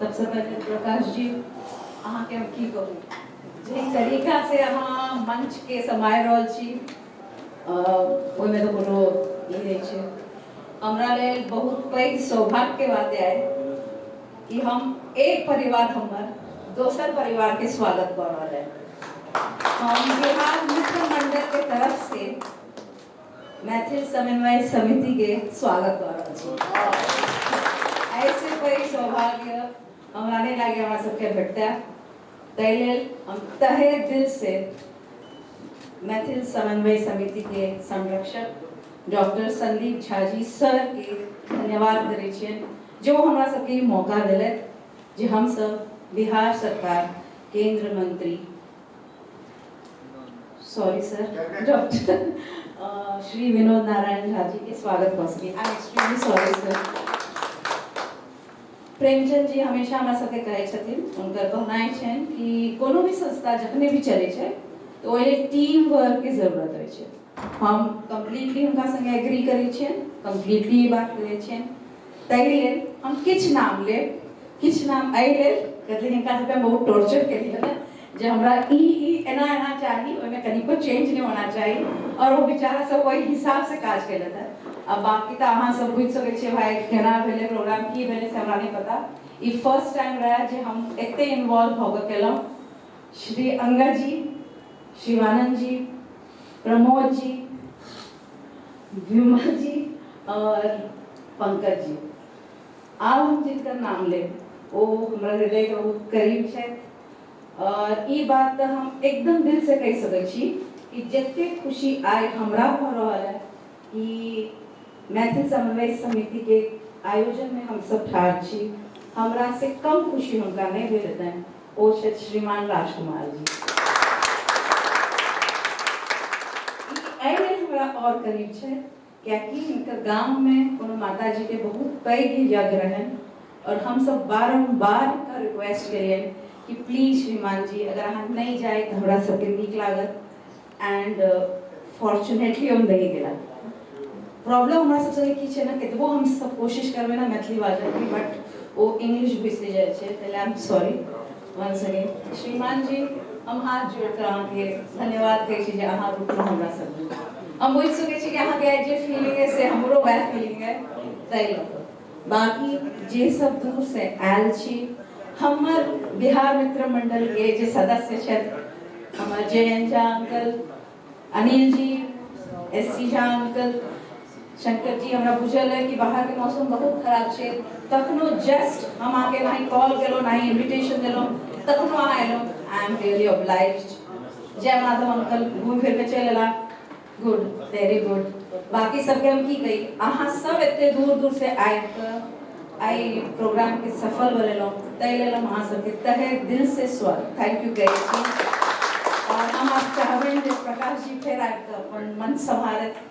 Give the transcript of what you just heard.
सबसँ पहिले प्रकाश जी, अहाँके हम की कहू, जाहि तरीका से अहाँ मंचके सम्हारि रहल छी, ओहिमे तऽ कोनो ई नहि छै। हमरा लेल बहुत पैघ सौभाग्यके बात आइ कि हम एक परिवार हमर दोसर परिवारके स्वागत कऽ रहल है। हम बिहार मित्र मंडल के तरफ से मैथिल समन्वय समिति के स्वागत कऽ रहल छी। ऐसे पैघ सौभाग्य हमरा नहि लागे हमरा सबके भेटतै। ताहि लेल हम तहे दिल से मैथिल समन्वय समिति के संरक्षक डॉक्टर संदीप झा जी सर के धन्यवाद करै छियनि जे ओ हमरा सबके ई मौका देलथि जे हमसब बिहार सरकार केंद्र मंत्री, sorry sir, doctor Shri Vinod Narayan Jha ji के स्वागत कऽ सकी। I am extremely sorry sir. Premchand ji हमेशा हमरा सबके कहै छथिन, हुनकर कहनाइ छनि कि कोनो भी संस्था जखने भी चलै छै तऽ ओहि लेल टीम वर्क के जरूरत होइ छै। हम कम्प्लीटली हुनका संगे एग्री करै छियनि, कम्प्लीटली ई बात करै छियनि। ताहि लेल हम किछु नाम लेब, किछु नाम एहि लेल कथी हिनका सबके हम बहुत टॉर्चर केलियनि हँ जे हमरा ई ई एना एना चाही, ओहिमे कनिको चेंज नहि होना चाही, आओर ओ बेचारा सब ओहि हिसाबसँ काज केलथि हँ। आ बाकी तऽ अहाँ सब बुझि सकै छियै भाइ केना भेलै प्रोग्राम, की भेलै से हमरा नहि पता। ई फर्स्ट टाइम रहै जे हम एते इन्वॉल्व भऽ कऽ केलहुँ। श्री अंगद जी, शिवानंद जी, प्रमोद जी, विमल जी और पंकज जी, आब हम जिनकर नाम लेब ओ हमरा हृदयके बहुत करीब छथि। और ई बात तऽ हम एकदम दिल से कहि सकै छी कि जतेक खुशी आइ हमरा भऽ रहल है कि मैथिल समन्वय समिति के आयोजन में हम सब ठाढ़ छी, हमरा से कम खुशी हुनका नहि भेल हेतनि, ओ छथि श्रीमान राजकुमार जी। ई एहि लेल हमरा और करीब छै कियाकि हिनकर गाममे कोनो माताजीके बहुत पैघ यज्ञ रहनि और हमसब बारम्बार हिनका रिक्वेस्ट केलियनि कि प्लीज श्रीमान जी, अगर अहाँ नहि जाइ तऽ हमरा सबके नीक लागत। एंड फॉर्चुनेटली हम नहि गेला। प्रॉब्लम हमरा सब संगे की छै ने, कतबो हम सब कोशिश करबै ने मैथिली बाजऽके, बट ओ इंग्लिश घुसि जाइ छै। ताहि I am sorry once again. श्रीमान जी, हम हाथ जोड़ि कऽ अहाँके धन्यवाद कहै छी जे अहाँ रुकलहुँ हमरा सब। हम बुझि सकै छी कि अहाँके आइ जे फीलिंग अइ से हमरो वएह फीलिंग अइ, ताहि लऽ कऽ। बाकी जे सब दूर से आयल छी, हमर बिहार मित्र मंडल के जे सदस्य छथि, हमर J N Jha uncle, Anil ji, S C Jha uncle, Shankar ji, हमरा बुझल है कि बाहर के मौसम बहुत खराब छै, तखनो जस्ट हम अहाँके नाही कॉल केलहुँ नाही इन्विटेशन देलहुँ, तखनो अहाँ एलहुँ। I am really obliged. Jai Madhav uncle घूमि फिर के चलि एला, गुड, वेरी गुड। बाकी सबके हम की कही, अहाँ सब एते दूर दूर से आबि कऽ आइ प्रोग्राम के सफल बनेलहुँ, ताहि लेल हम अहाँ सबके तहे दिल से स्वागत, thank you कहै छी। और हम आब चाहबनि जे प्रकाश जी फेर आबि कऽ अपन मंच सम्हारथि।